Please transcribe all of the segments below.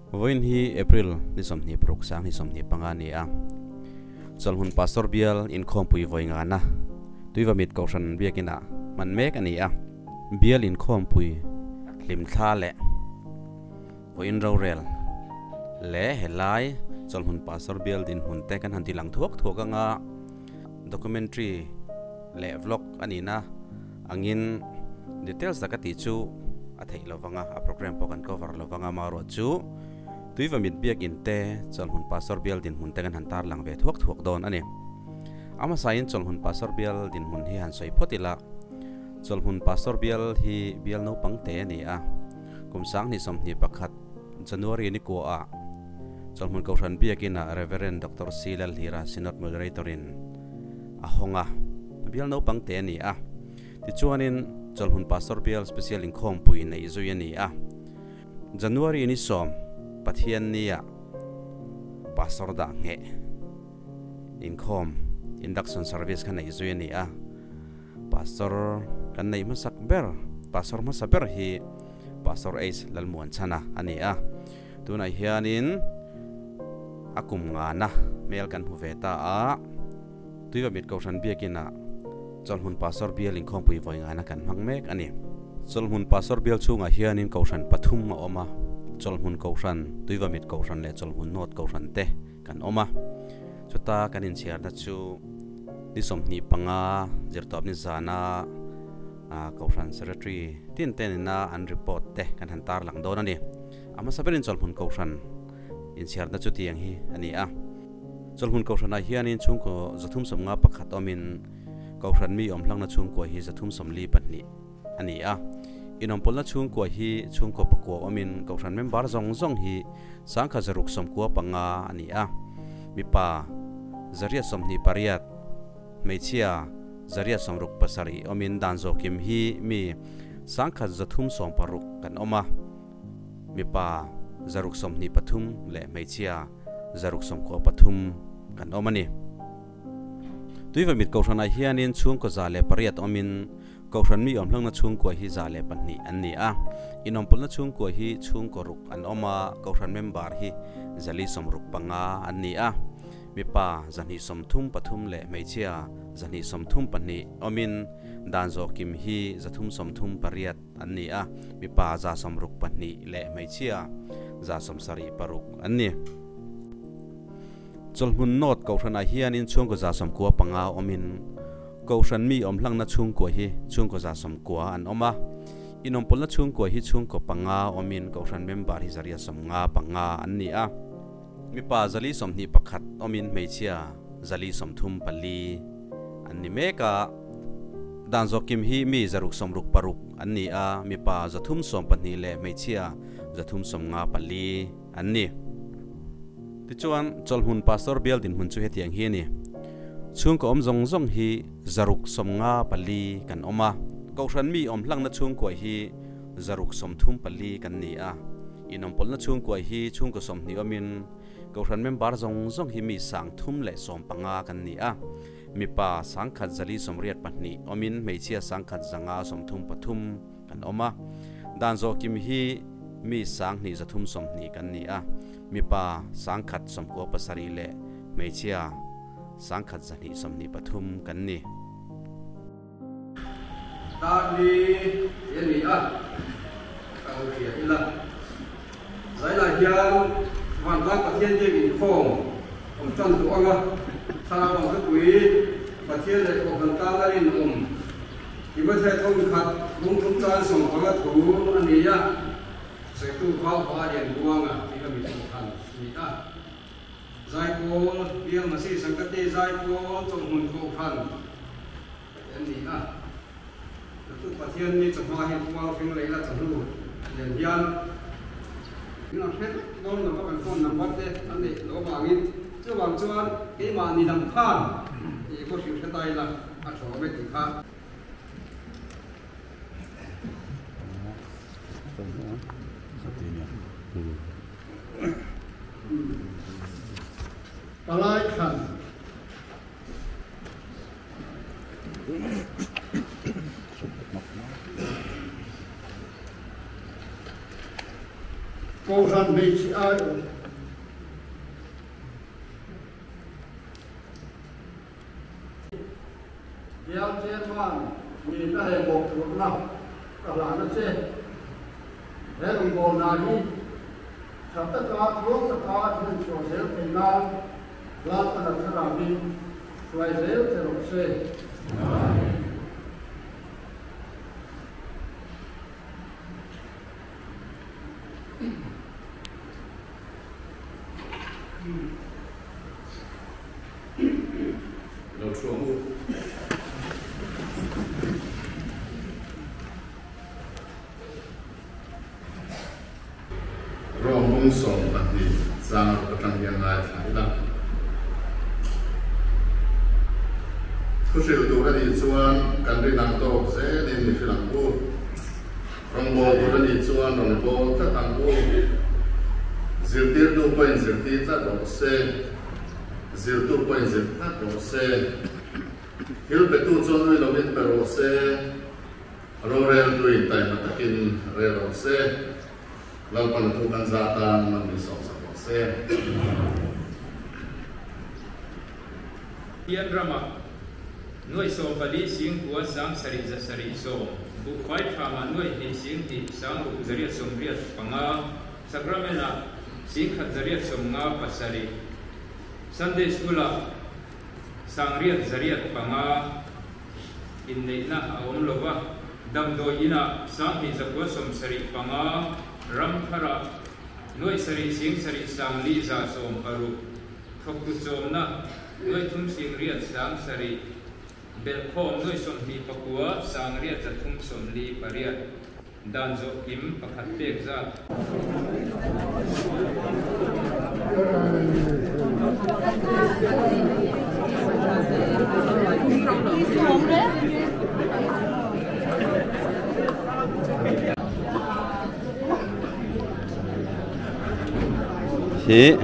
Vawiin hi April ni 26 sang ni 25 a ni a. Chawlhmun Pastor Bial inkhawmpui vawi ngana Tuivamit Kohhran biakinah hman mek a ni a. Bial inkhawmpui hlimthla leh vawiin rorel leh helai Chawlhmun Pastor Bial dinhmun te kan han ti lang thuak thuak anga documentary leh vlog a nihna angin details taka tih chu a theih lovang a, a program pawh kan cover lovang a, amaherawhchu Tuivamit biakin te Chawlhmun Pastor Bial dinhmun te kan han tarlang ve thuak thuak dawn a ni. A hmasain Chawlhmun Pastor Bial dinhmun hi han sawi phawt ila, Chawlhmun Pastor Bial hi bial naupang te a ni a, kum 2021 January ni kuaah Chawlhmun Kohhran biakinah Rev. Doctor C. Lalhlira Synod Moderator-in a hawng a, bial naupang te a ni a. Tichuanin Chawlhmun Pastor Bial Special Inkhawmpui neih zui a ni a. January ni sawm Pathian nia Pastor dah ngheh inkhawm induction service kha neih zui a ni a. Pastor kan neih hmasak ber Pastor hmasa ber hi Pastor H Lalmuanchhana a ni a. Tunah hianin a kum ngana hmel kan hmu ve ta a. Tuivamit Kohhran biakinah Chawlhmun Pastor Bial inkhawmpui vawi ngana kan hmang mek a ni. Chawlhmun Pastor Bial chhungah hianin Kohhran pathum a awm a, Chawlhmun Kohhran, Tuivamit Kohhran leh Chawlhmun North Kohhran te kan awm a. Chuta kan inchhiarna chu ni 25 zirtawpni zana Kohhran Secretary tin ten ina an report te kan han tarlang dawn a ni. A hmasa berin Chawlhmun Kohhran inchhiarna chu tiang hi a ni a. Chawlhmun Kohhranah hianin chhungkaw 351 awmin Kohhran mi awm hlangna chhungkua hi 342 a ni a. Inawmpawlna chhungkua hi chhungkaw pakua awmin Kohhran member zawng zawng hi 1695 a ni a. Mipa 128, hmeichhia 167 awmin dan zawhkim hi mi 1360 kan awm a. Mipa 623 leh hmeichhia 693 kan awm a ni. Tuivamit Kohhranah hianin chhungkaw 108 awmin Kohhran mi awm hlangna chhungkua hi 102 an ni a. Inawmpawlna chhungkua hi chhungkaw ruk an awm a, Kohhran member hi 465 an ni a. Mipa 233 leh hmeichhia 232 awmin dan zawhkim hi 338 an ni a. Mipa 62 leh hmeichhia 76 an ni. Chawlhmun North Kohhranah hianin chhungkaw 95 awmin Kohhran mi awm hlangna chhungkua hi chhungkaw 90 an awm a. Inawmpawlna chhungkua hi chhungkaw panga awmin Kohhran member hi 155 an ni a. Mipa 421 awmin hmeichhia 434 an ni mek a. Dan zawhkim hi mi 666 an ni a, mipa 312 leh hmeichhia 354 an ni. Tichuan Chawlhmun Pastor Bial dinhmun chu hetiang hi a ni. Chhungkaw awm zawng zawng hi 654 kan awm a. Kohhran mi awm hlangna chhungkua hi 634 kan ni a. Inawmpawlna chhungkua hi chhungkaw 20 awmin Kohhran member zawng zawng hi mi 315 kan ni a. Mipa 1,182 awmin hmeichhia 1,133 kan awm a. Dan zawhkim hi mi 2,320 kan ni a. Mipa 1,097 leh hmeichhia 1,223 kan ni. Ta ni e ni a, ka lo hria ila. Zailai hian Vantlang Pathian biak inkhawm awm tan duh anga thlarau ang thupui Pathian leh Kohhran tan a rinawm Timothea thawnkhat lungthum chan 15 thu a ni a, sawitu Vaupa Lianbuanga tih a mi Kohhran a ni a. Zaipawl, Bial Masi Sangkati Zaipawl Chawlhmun Kohhran an ni a. Naktuk Pathian mi chawhma hi pual hring lei la chawhnu nen hian min rawn hre vek dawn lo va, kan phone number te an neih loh avangin. Chuvang chuan keimahni lam khan tih pawh hrilh hre ta ila a tha awm e tih kha. Palai thlan. Kohhran hmeichhe ai awm. Bial Chairman nihna leh mawhphurhna ka hlan a che. He rawngbawlna hi tha taka tluang taka i hman chhuah zel theih nan Lalpan a thlarauin hruai zel che rawh se. Amen. Lo thu ang u. Rom bung 12 chang ruk atang hian ngaithla ila. Thuhrilh tur a nih chuan kan rin ang tawk zelin i hrilh ang u. Rawngbâwl tur a nih chuan rawn bâwl tlat ang u. Zirtîrtu pawhin zirtîr tlat rawh se, zirtu pawhin zir tlat rawh se. Thil petu chuan ui lovin pe rawh se, rorêltuin taima takin rêl rawh se. Lalpan thu kan zah tân man min sawmsak rawh se. Pian ramah nuaih 14 singkua 70 710, buhfai thamah 2,000 singhnih 6 885, Sacrament-ah 1,000 857, Sunday School-ah 8,805 inneihna a awm lo va, damdawi inah 2,975, ramtharah 7,000 7,4 160. Thawktu chawmna nuaithum singriat 7,000, belhkhawm nuai 29 sangriat 348, dan zawh kim pakhat pek zat. Hi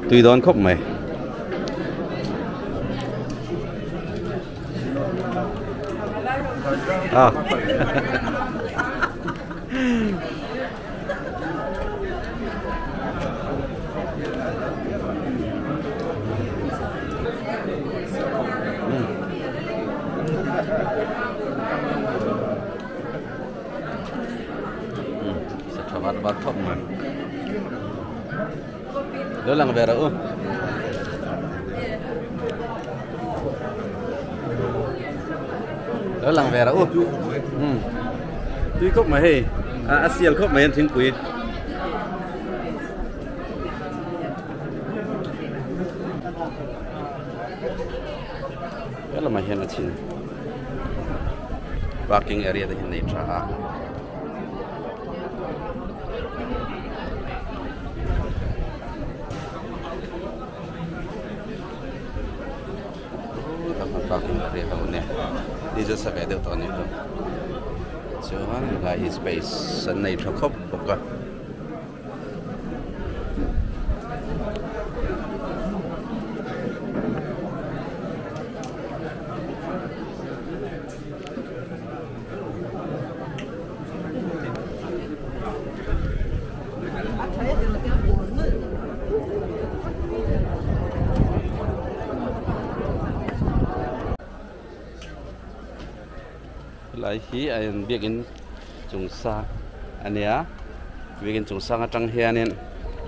tui dawn khawp mai. À. Vat vat khawp mai. Lo lang ve rawh u. Lo lang ve rawh u. Tui khawp mai hei. A sial khawp mai an thingpui. Helamah hian a chhin parking area te hi nei tha a. Parking area ho nia ni chu sa ve deuh tawh a ni chu chuan helai hi space an nei tha khawp bawk a. Helai hi a in biakin chung sang a nia biakin chung sang atang hianin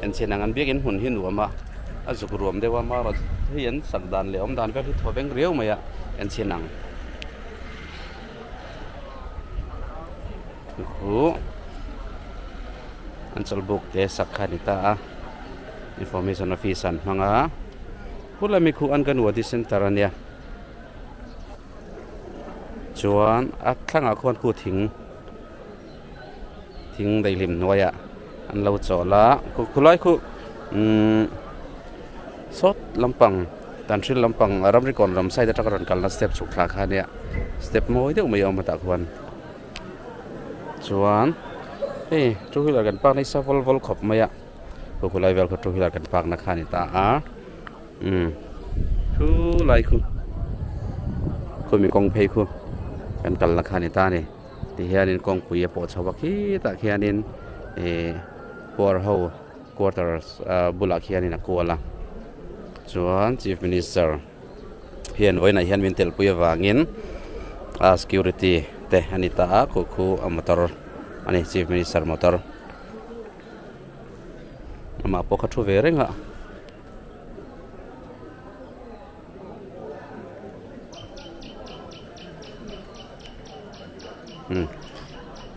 enchhin ang an biakin hmun hi nuam a a zuk ruam deuh a marawh hei an sak dan leh awm dan vel hi thaw veng riau mai a enchhin ang. Huh an chawlhbuk te sak kha a ni ta a information office an hmang a khulami khu anganwadi center a nia chuan a thlangah khuan khu thing thing daihlim hnuaiah an lo chawl a khulai khu umm sawt lampang tanhril lampang ramri kawn lam side atanga rawn kalna step chhuk thla kha a nia step mawi deuh mai a awm a tah khuan. Chuan hei two wheeler kan park na hi sa vawl vawl khawp mai a khu khulai vel kha two wheeler kan park na kha a ni ta a umm thu lai khu khumi kawng phei khu kan kal na kha a ni ta a ni tihianin kawngpui a pawh chho a khitah khianin ihh. Poor ho quarters bulah khianin a kual a chuan chief minister hian vawiinah hian min telpui avangin a security te a ni ta a khu khu a motor a ni chief minister motor amah pawh kha thu ve reng a.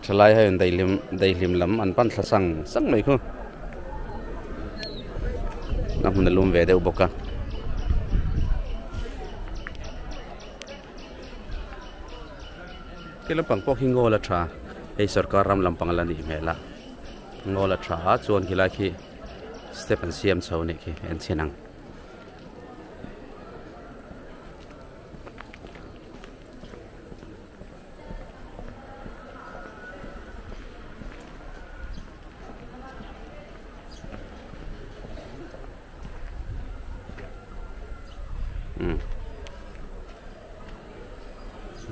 Thalai ho in daihlim daihlim lam an pan thla sang sang mai khu a hmun a lum ve deuh bawk a. Khi lampang pawh khi ngawl a tha hei sorkar ram lampang la nih hmel a ngawl a tha a chuan khilai khi step an siam chho a nih khi en chhin ang.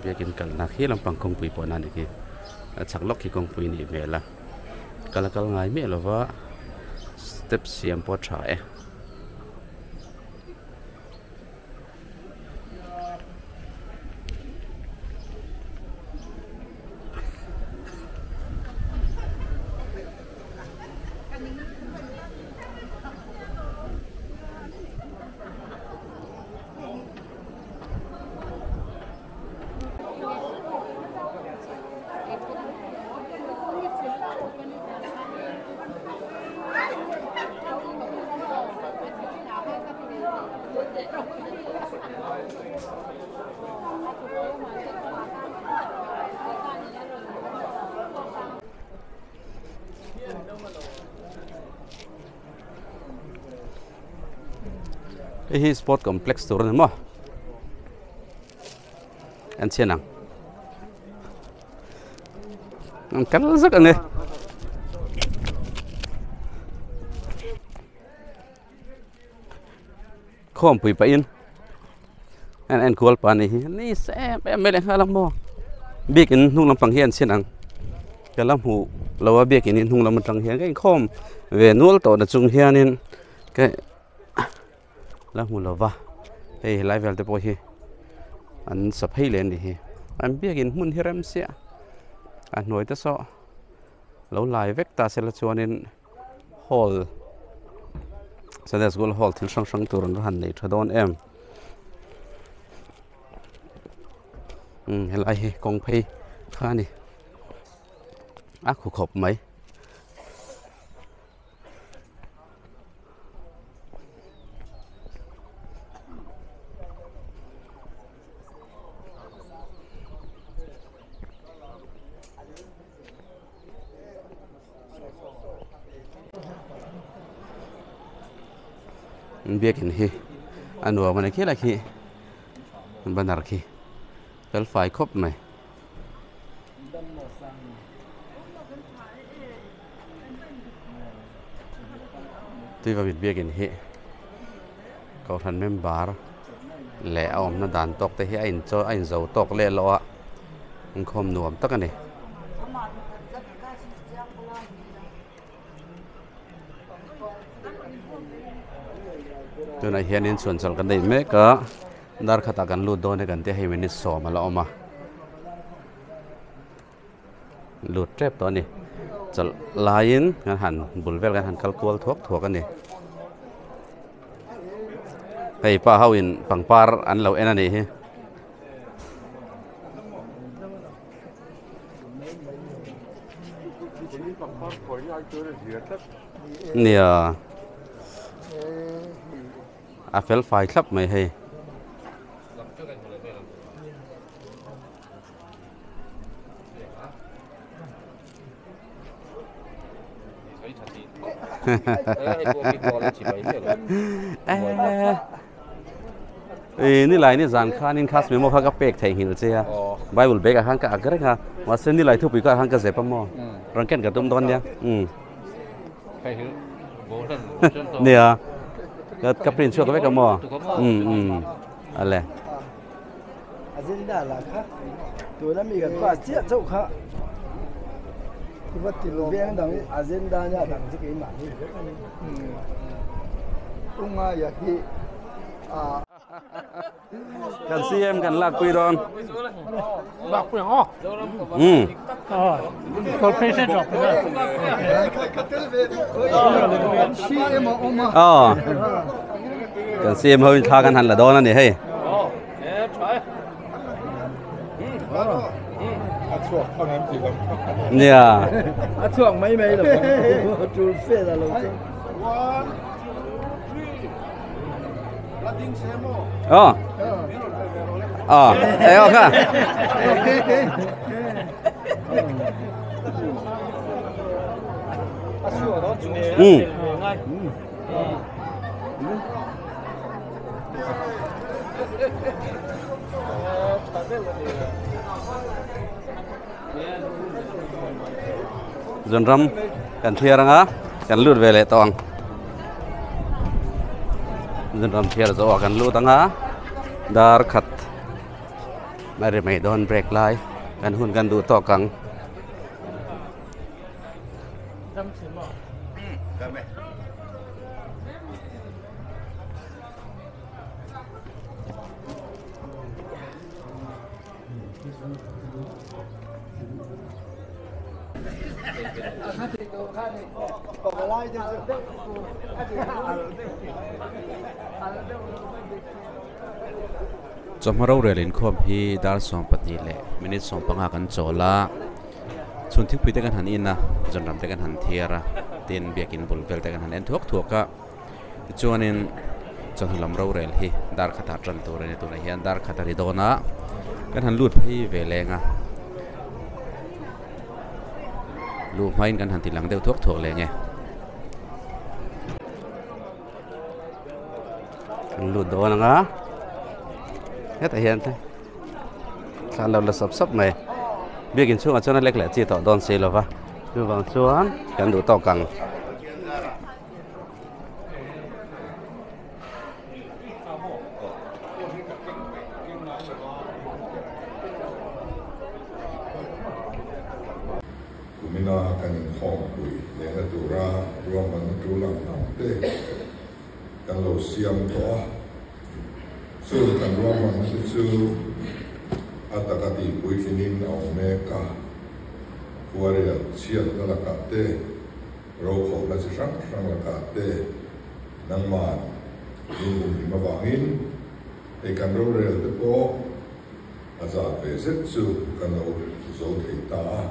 Biakin kalna khi lampang kawngpui pawh na ni khi a chhak lawk khi kawngpui a nih hmel a kal a kal ngai miah lova step siam pawh a tha e. Hei hi sport complex tur a ni maw an chhian ang an kal zak ang e. Khawmpui pahin an en kual pah a nih hi ni se em em mai leh nghal ang maw biakin hnung lampang hi an chhin ang ka la hmuh lo a biakin hi hnung lam atang hian ka inkhawm ve nual tawh na chung hianin ka la hmu lo va hei helai vel te pawh hi an sa phei leh a nih hi an biakin hmun hi rem chiah a hnuai te saw lo lai vek ta sela chuanin. Hall Sunday school hall thil hrang hrang tur an va han nei tha dawn em umm helai hi kawng phei kha a ni a khu khawp mai. Biakin hi a nuam a ni khilai khi banner khi fel fai khawp mai. Tuivawit biakin hi kohhran member leh a awmna dan tawk te hi a inchaw a inzo tawk leh loh a inkhawm nuam tak a ni. Tunah hianin chhuan chawlh kan nei mek a dar khatah kan lut dawn e kan tia hei minute sawm a la awm a lut tep tawh a ni chawlh laiin kan han bul vel kan han kal kual thuak thuak a ni hei pa ho in pangpar an lo en a nih hi. Nia a fel fai thlap mai hei. Ih nilai ni zan khanin class memo kha ka pek theihnghilh che a bible bag ah khan ka ak reng a mahse nilai thupui kha khan ka zep a maw rawn ken ka tum dawn nia umm nia ka print chhuak vek a maw umm umm ale. Veng dang agenda nia dang chu keimahni vek a ni. U ngaia hi a. Kan CM kan lak pui dawn. Lak pui ang aw. Um. Aw. Kan CM ho in thla kan han la dawn a ni hei. Nia. A chhuak mai mai lo. Tul fe la lo chu. Aw. Aw. Ei aw kha. Um. Zunram kan thliar anga kan lut ve leh tawh ang zunram thliar zawh ah kan lut anga dar khat a ri mai dawn break lai kan hun kan duh tawk ang. Chawhma rorel inkhawm hi dar 12 leh minute 15 kan chawl a, chhun thingpui te kan han in a, zanram te kan han thiar a, tin biakin bul vel te kan han en thuak thuak a. Tichuanin chawhnu lam rorel hi dar khatah tan tur a ni. Tunah hian dar khat a ri dawn a, kan han lut phei ve leng a. Luh hmain kan han ti lang deuh thuak thuak leng e. Kan lut dawn ang a, hetah hian te thla an lo la sawp sawp mai. Biakin chhungah chuan a lek leh chi tawh dawn si lo va, chuvang chuan kan duh tawk ang. Kumina kan inkhawmpui lehna tura ruahmanna tul ang ang te kan lo siam tawh a, chung kan ruahmanna te chu a taka tihpuitlingin a awm mek a, khuarel chhiatna lakah te, Rokhawlhna chi hrang hrang lakah te nangman min humhim avangin hei kan rorel te pawh a zat ve zet chu kan lo zo thei ta a.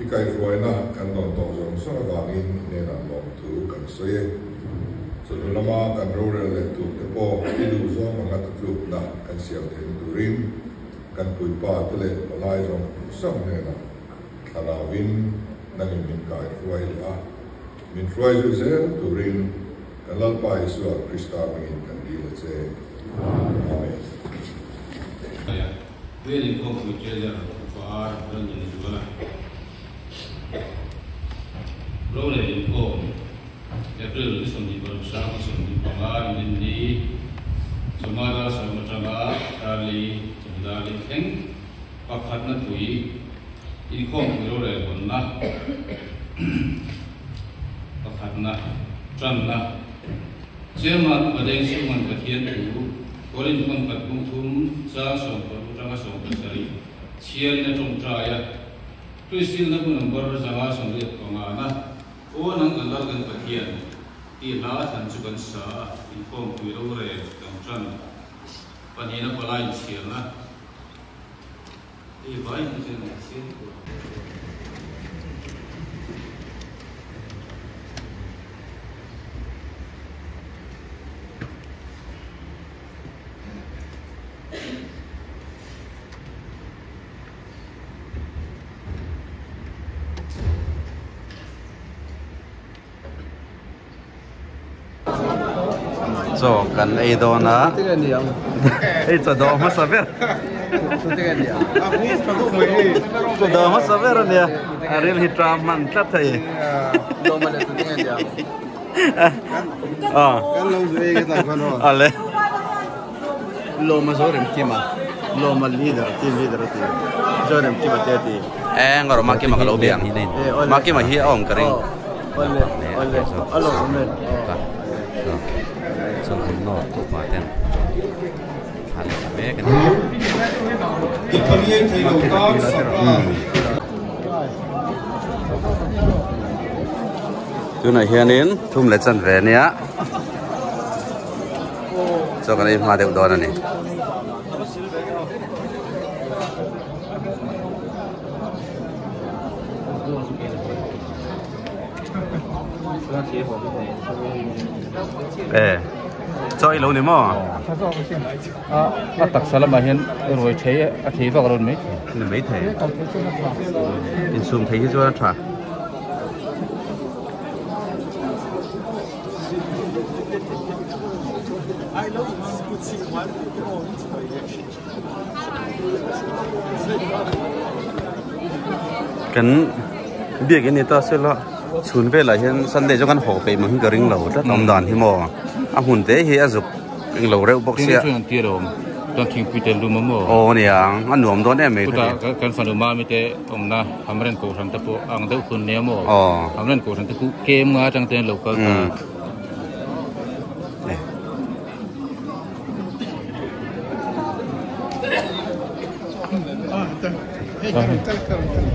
I kaihruaina kan dawn tawh zawng zawng avangin i hnenah lawmthu kan sawi e. Chawhnu lama kan rorel leh tur te pawh i duh zawng anga tutlukna kan siam theihna turin kan puipa te leh palai zawng zawng hnenah Thlarauin nangin min kai hruai leh a, min hruai zui zel turin kan Lalpa Isua Krista hmingin kan dil a che. Amen. Vel inkhawmpui treasurer Upa Ar Lalnun Zuala Rorel inkhawm April ni 26 sang ni 25 Inrinni Chawhma dar sawm atanga Darli chawhnu darli thleng Pakhatna tui inkhawmpui rorel hawnna pakhatna tanna Chairman Upa Deng Chhungan Pathian thu Korin khawn khat bung thum chang 16 atanga 17 chhiarin a tawngtai a, Kristianna bu number 185 na Aw nang kan lal kan Pathian tih hla thlan chu kan sa a, inkhawmpui rorel kan tan pahnihna palai inchhiarna. Chaw kan ei dawn a hei chaw dawh hmasa ber chaw dawh hmasa ber a nia a ril hi tram hman tlat thei a ale lawm a zo rem kim a. Loma leader team leader ti Jorem ki mate ti e ngor ma ki ma lo biang ma ki ma hi om ka ring ole ole alo me ta so hun no tu pa ten thal me kan ki pamiye thei lo ta sakla tunah hianin thum le chan ve nia cho kan ei hma deuh dawn ani eh cho i lo ni mo a tak salama hian roi thei a thei vak ron mai ni mai thei in sum thei hi chuan a tha kan biak in ta sela chhun vela hian Sunday chu kan haw pe mang hi ka ring lo tlat awm dan hi maw a hmun te hi a zuk eng lo reuh bawk sia chuan tir awm chuan thingpui te lum a maw aw nia a nuam dawn em mai kha kan fanu mami te awmna hamren kohhran te pawh ang deuh hun nia maw hamren kohhran te khu kem nga atang ten lo kal ta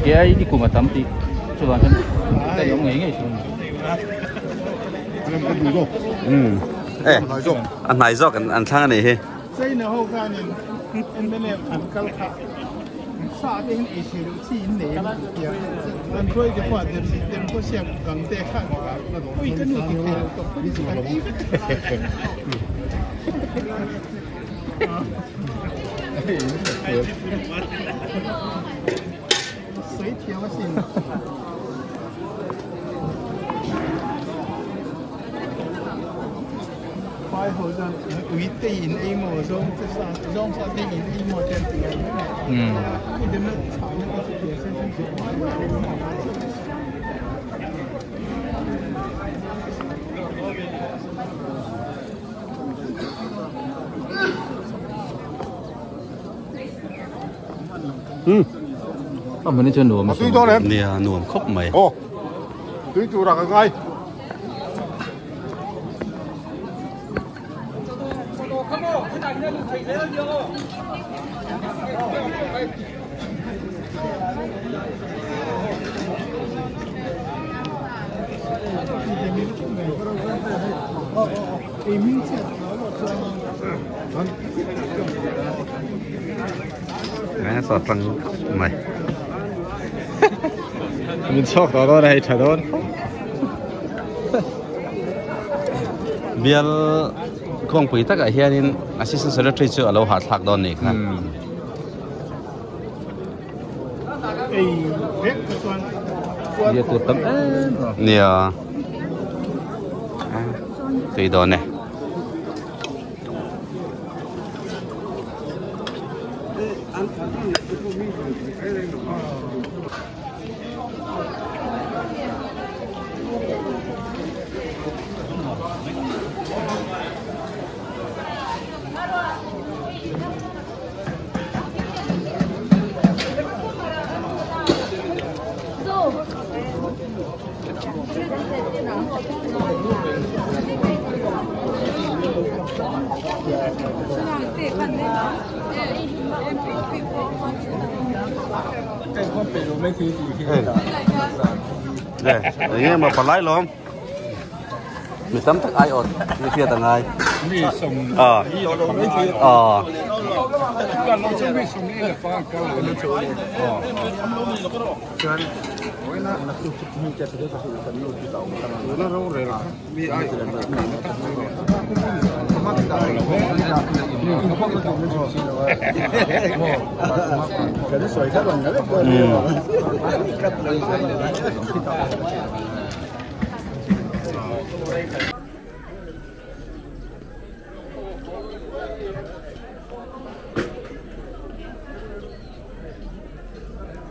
cái đi cùng mà tắm thì cho bạn thân cái giống ngày ngày xuống ê anh này do anh thang này he đây là hậu ca này em bên này ăn cơm khá sa đến ít thì chỉ nè anh thôi cái khoản tiền tiền có xem gần tệ khác ui cái nụ thì谁调先？快好像为地人 A 模装，这啥装啥地人 A 模这样子。嗯。佢点样炒那个野生生嗯。啊，唔係你真糯米。對多咧。你啊，糯曲咪。哦，對住啦個雞。Nghe sọt răng mày. Mình chọc đó đó này thả đó. Bial kong pui tak ah hianin assistant secretary chu alo ha thlak dawn ni kha. Bia tur tam em. Nia. Tui dawn ne. Nghe mà còn lái luôn mình tắm tắc ai ổn mình phía tầng ai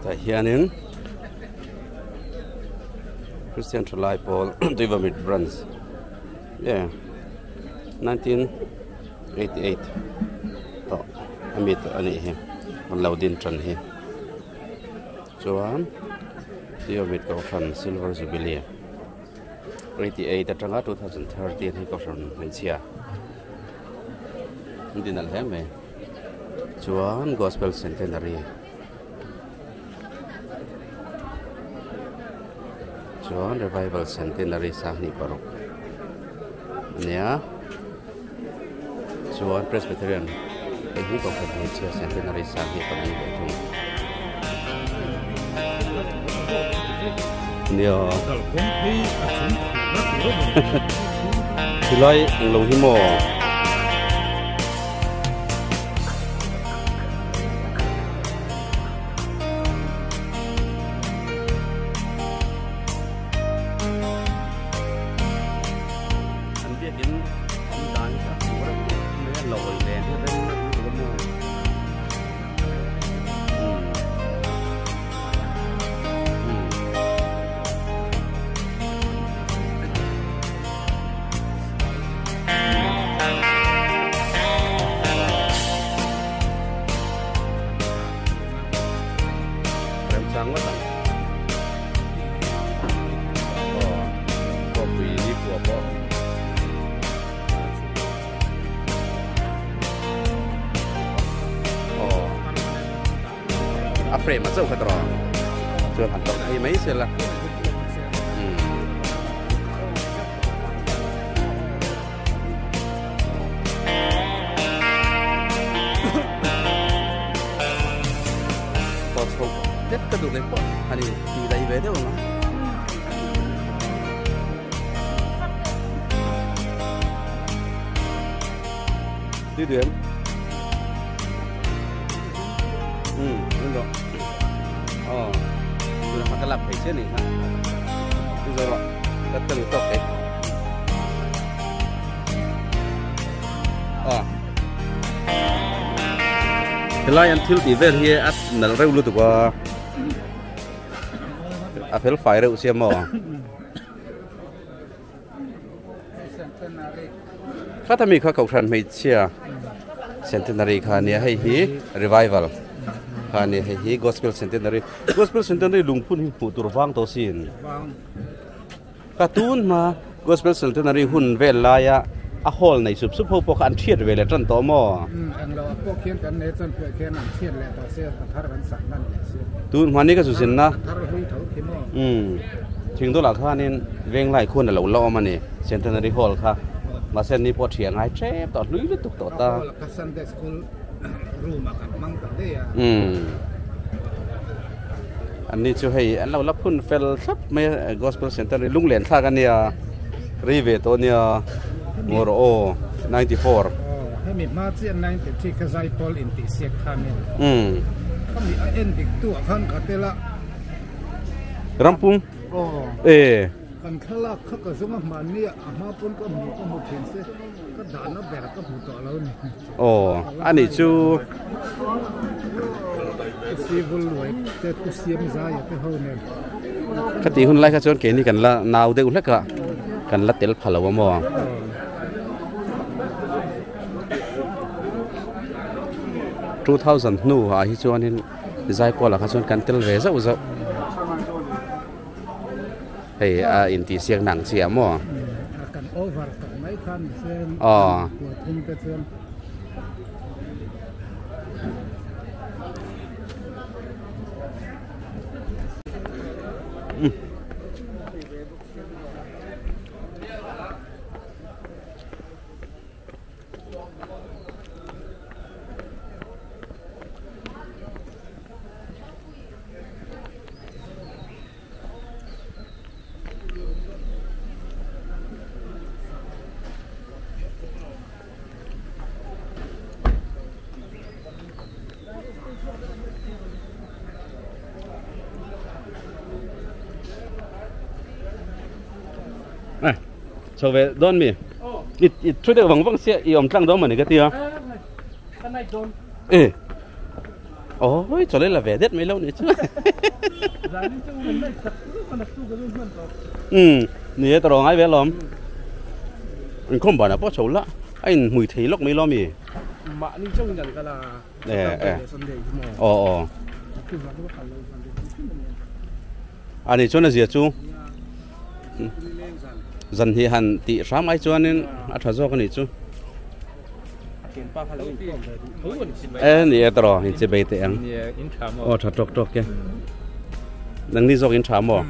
Tại hianin Christian Thalai Pawl Tuivamit Branch, yeah, 1988 to. ami tawh a nih hi an lo din tan hi chuan Tuivamit kohhran silver jubilee 88 atanga 2013 hi kohhran hmeichhia an ti nalh hle mai chuan gospel centenary chuan revival centenary sanghnih paruk ania chuan presbyterian hei hi kohhran hmeichhia centenary sanghnih pali leh thung nia tilai englo hi maw. An biakin awm dan hi a hmuh reuh reuh mai a lawi nen hi rem reuh lutuk a maw umm umm. Remchang ngawt ang. Aw khawpui ni pua pawh. Aw a frame a chauh kha tawh chuan han tawrh phei mai sela. Umm. Aw chho hlek ka duh ngei pawh a ni tih daih ve deuh ang a. Tui duh em? Umm tui rawh. Aw tuna kha ka lak phei che ni kha. Tui zo rawh ka tel tawk e. Aw helai an thil tih vel hi a nalh reuh lutuk a a fel fai reuh sia maw. Khata mi kha kohhran hmeichhia centenary kha ania hei hi revival kha ania hei hi gospel centenary gospel centenary lungphun hi hmuh tur vang tawh sin ka tun hma gospel centenary hun vel laia a hall nei sup sup ho pawh kha an thiat ve leh tan tawh maw tun hma ni ka zu zinna umm thingdawlah khanin venglai khuan a lo la awm a ni centenary hall kha mahse ni pawh a thiah ngai tep tawh hlui lutuk tawh ta umm an ni chu hei an lo la phun fel thlap mai a gospel centenary lunglen thlak a nia rei ve tawh a nia maw rawh aw 94. Hemi hma chiah 93 kha Zaipawl intihsiak kha a ni. Khami a en dik tu ah khan ka tel a. Rampum? Aw. E. Kan thlalak kha ka zawng a hmanni a hma pawn ka hmu ka hmu thin se ka dahna ber ka hmu tawh lo ni. Aw a nih chu. Civil luai te pu siam zaia te ho nen. Kha tih hun lai kha chuan keini kan la nau deuh hlek a kan la tel pha lo a maw. 2000 hnu ah hi chuanin Zaipawl ah kha chuan kan tel ve zauh zauh hei a intihsiak na ang chi ah maw aw Chho ve dawn mi? I i thu deuh vang vang sia i awm tlang dawn mawni ka ti a. E. Oi chawlei la ve det mai lo ni chu. Um ni e tawrh ngai ve alawm. Inkhawm banah pawh chho la a in hmui thei lawk mai lo mi. Mahni chauhin kan kal a, Eh, eh. Saturday leh Sunday hi maw? Aw aw. Chuvang chu ka kal lo Sunday hrim hrim a nia. A nih chuan a zia chu zan hnih han tih hram ai chuanin a tha zawk a nih chu. E ni e tawh in chi bei teh ang. Aw tha tawk tawk e. Nangni zawk in tha maw?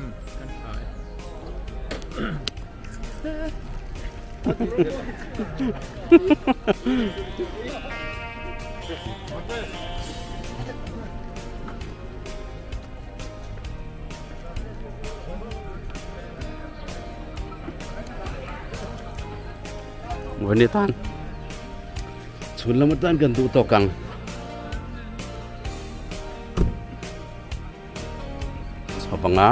Vawni tan chhun lam atan kan duh tawk ang chho panga.